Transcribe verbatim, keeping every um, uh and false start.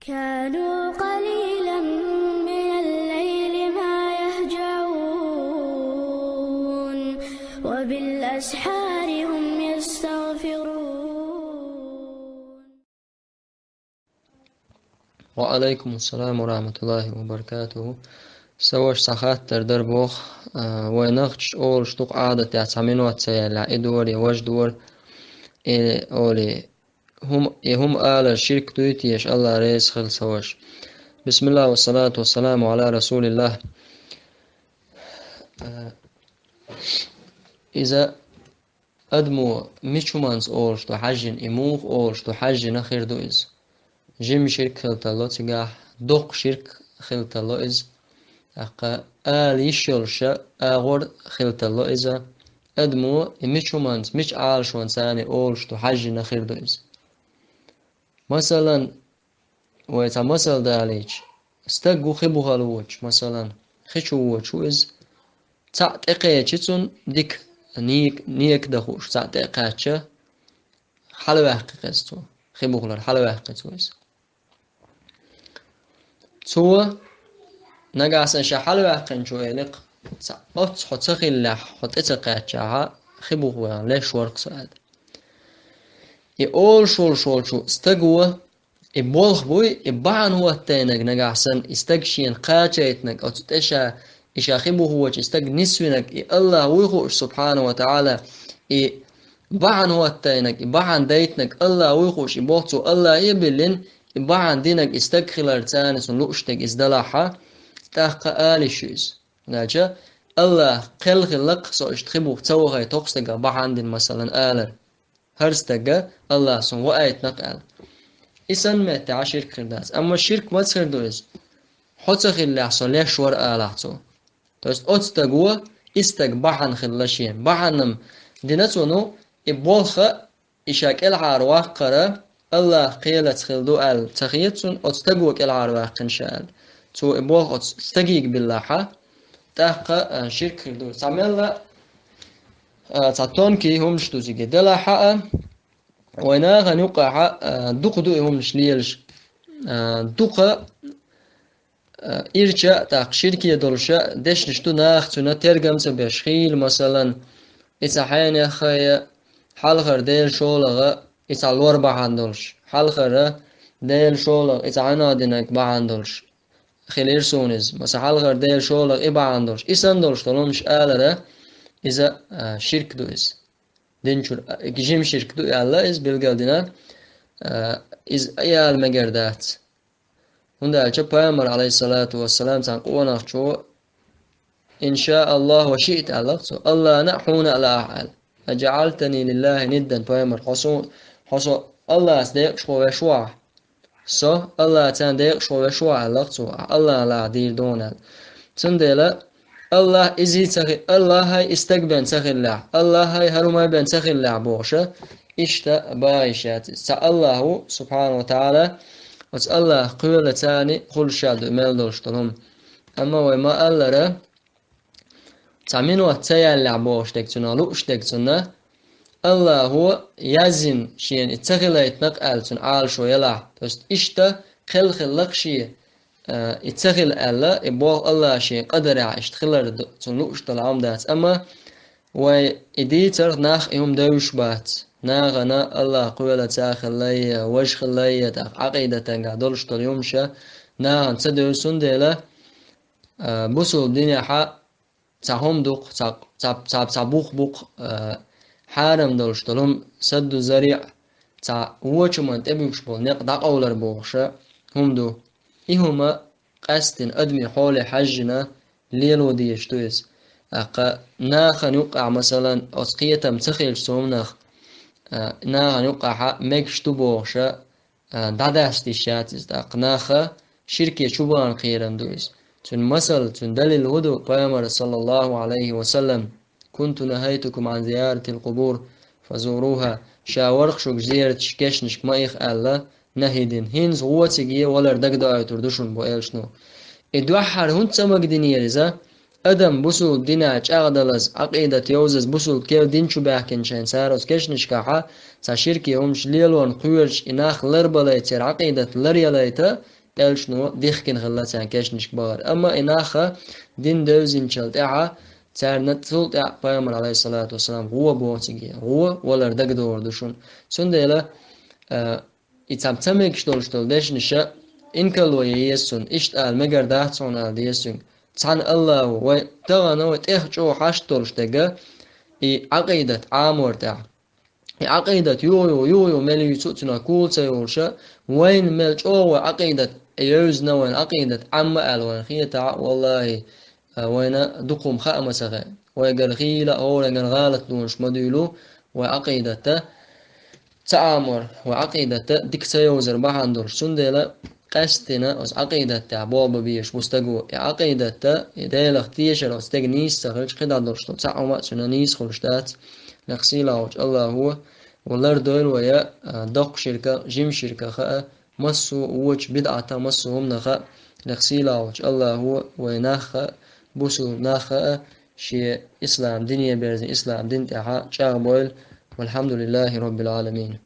كانوا قليلا من الليل ما يهجعون، وبالأسحار هم يستغفرون. وعليكم السلام ورحمة الله وبركاته. Са ваша цхьа хаттар дар боху, а, вай нах чу олуш ду-кх Ӏадатехь цхьа минот ца яьллехь, и дора, важа дора, и олий, хӀума, и хӀума алар ширк дуй теша, Алла реза хила са ваша. Бисмиллах, ва салату ва саламу ала расулиллах. Э, иза адамо мича хӀуманца олуш ду хьаьжжина, и муха олуш ду хьаьжжина хир ду иза. Жима ширк хила тарло цигахь, доккха ширк хила тарло иза. ТӀаккха ала йиш йолуша агӀор хила тарло иза. Адамо и мича хӀуманца, мича Ӏалашонца царна олуш ду хьаьжжина хир ду иза. Масалан, вай цхьа масал далийча, стаг ву хи бухал воцуш, масалан, хи чу воцуш ву иза. Цхьаъ тӀекхечи цунна дика, нека, нека дан хууш, цхьаъ тӀе а кхаьчча, хьалаваьккхи-кх иза цо, хи бухалара хьалаваьккхи цо иза. Цо нагахь санна ша хьалаваьккхинчо элира-кх, цхьа оццу хьо ца хиллехь, хьо тӀе ца кхаьччахьа, хи буха ваьхна леш вара-кх со аьлла. И олуш волуш волчу стаго и болх буй, и бахьана хӀоттайнарг нагахь санна, и стаг шена кхачийтинарг оцу тӀе ша, и ша хи бухавочу и стаг нисвинарг, и Аллах вуй хууш, субхьана ва таӀала, и бахьана хӀоттайнарг, и бахьана дайтинарг Аллах вуй хууш, и болх цо Аллахе а биллина, и бахьана динарг и стаг хилар царна цунна лууш дерг иза далахьа, тӀаккха ала йиш ю иза. Хьаьжча, Аллах кхел хилла-кх со иштта хи буха ца вахай тоху стага бахьана дина, масалан, алар. ХӀара стага Аллах суна ваайтина-кх аьлла. И санна меттехь ширк хир дац. Амма ширк маца хир ду иза? Хьо ца хиллехь, со леш вара алахь цо. То есть оцу стаго и стаг бахьана хилла шена. Бахьана-м дина цо, ну, и болх а, и ша кӀелхьара ваккхара Аллах кхелаца хила ду аьлла ца хета цунна, оцу стаго кӀелхьара ваьккхина ша аьлла. Цо и болх оцу стагига биллахьа, тӀаккха, а, ширк хир ду. Цхьа мелла, а, цхьа тонкий хӀуманаш ду цига. Делахьа а, вай нахана юккъахьа, а, дукха ду и хӀуманаш лелаш. А, дукха, а, ирча а, тӀаккха ширке долуша дешнаш ду наха цуьнан тергам ца беш. Хийла, масалан, и цхьа хьенех а, хьалхара Делан шолгӀа, и цхьа лор бахьана долуш, хьалхара Делан шолгӀа, и цхьа хьанал динарг бахьана долуш хилира суна иза. Маса хьалхара Делан шолгӀа и бахьана долуш, и санна долуш долу хӀуманаш алара, иза, а, ширк ду иза. Дин чуьра, а, жима ширк ду аьлла иза билгал дина, а, иза и ала мегар дац. ХӀунда аьлча Пайхамар, алейхиссалату вассалам, цхьана къонахчо, «Ин ша Аллах ва шиъта», аьлла цо, «Аллана а, хьуна а лаахь», аьлла. «АжаӀалтани лиллахи ниддан», Пайхамар, хьо со, хьо со Аллаца декъашхо веш ву ахь? Со Аллаца декъашхо веш ву ахь, аьлла цо, ахь Аллана лаахь дийр ду хьуна аьлла. Цундела Аллах изий ца хи-, Аллахай и стаг бен ца хиллехь, Аллахай хӀара хӀумай бен ца хиллехь бохуша, иштта баха йиш яц иза. Цхьа Аллах ву, субхьана ва таӀала, оцу Аллах кхоьлаца царна хуьлуш ду мел долуш долу хӀума. Амма вай ма-аллара, цхьа минот ца яьллехь бохуш дерг цунах, лууш дерг цунна, Аллахо язйина шена и ца хилайтинарг аьлла цуьнан Ӏалашо ялахь. То есть иштта кхел хилла-кх шен, а, и ца хила аьлла, и болх Аллах шен къадарехь иштта хилар ду, цунна лууш долу хӀума дац. Амма вай и дийцарх нах и хӀума девзаш бац. Нахана Аллах кхоьлаца хиллай, важа хиллай, тӀаккха Ӏакъидатангахь долуш долу хӀумаша нахана ца девза, цундела, а, бусулба динехьа цхьа хӀума дукха, цхьа, цхьа, цхьа, цхьа бух букха, а, хьарам долуш долу хӀума, садду зариъ, цхьа вочу хӀуманна тӀебуьгуш болу некъ дӀакъовлар бохуша хӀума ду. И хӀума къаьсттина адамийн хьоле хьаьжжина лело дезаш ду иза. ТӀаккха нахана юккъахь, масалан, оцу кхетам ца хилча цу хӀуманах, а, нахана юккъахьа мегаш ду бохуша, а, дӀадаста йиш яц иза. ТӀаккха наха ширке чу бахана кхерам ду иза. Цуьнан масал, цуьнан далил хӀун ду? Пайхамара, саллаллаху Ӏалайхи ва саллам: «Кунту нахайтукум Ӏан зияратил къубур, фазуруха». Ша вара-кх шуьга зераташ, кешнашка ма иха аьлла, нахьи дина. ХӀинца гӀо цига е валар дагадоуьйтур ду шуна, бо элчано. И дуьххьара хӀунда ца магадинера иза? Адам бусулба дина чӀагӀдалаза, Ӏакъидат йовзаза, бусулба кев дин чу баьхкина шайн цара оцу кешнашкахьа, цхьа ширке хӀумаш лелорна кхоьручу и нах ларбалайта, церан Ӏакъидат ларъялайта, элчано дихкина хилла царна кешнашка бахар. Амма и нах дин девзинчул тӀаьхьа, царна цул тӀаьхьа пайхамар, алейхиссалату вассалам, гӀо боху цига, гӀо валар дагадогӀур ду шуна. Цундела, а, и цхьа ца мегаш долуш долу дешнаша инкарло ян еза цунна, иштта ала мегар дац хьуна ала деза цуьнга. Цхьана Аллахо вай тахана вай тӀех чӀогӀа хьашт долуш дерг, и Ӏакъидат Ӏамор тӀехь. И Ӏакъидат юха-юха, юха-юха мел юьйцу а цуьнан кула ца йолуша, вайна мел чӀогӀа вай Ӏакъидат евзина, вайна Ӏакъидат Ӏамма аьлла вайна хетахь, валлахӀи, а, вайна дукха хӀума хаа ма ца хаьа. Вайгара хийла а, хӀоранигара гӀалат лонаш ма дуьйлу, вай Ӏакъидатта ца Ӏамор, вай Ӏакъидатта дика ца йовзар бахьана долуш. Цундела къаьсттина оцу Ӏакъидаттехь болх бан безаш ву стаго. И Ӏакъидатта, и Делах тешар оцу стеган нийса ца хилча, кхидӀа долуш долу цхьа хӀума а цуьнан нийса хуьлуш дац. Лекха сийлахьчу Аллахо вай лардойла вай, а, доккха ширка, жима ширка хаа, массо а вочу бидӀата, массо а хӀуманах а. Лекха сийлахьчу Аллахо вай нах а, бусулба нах а, шен ислам дине берзина, ислам дин тӀехь чӀагӀбойла. Валхьамдулиллахи роббил Ӏаламин.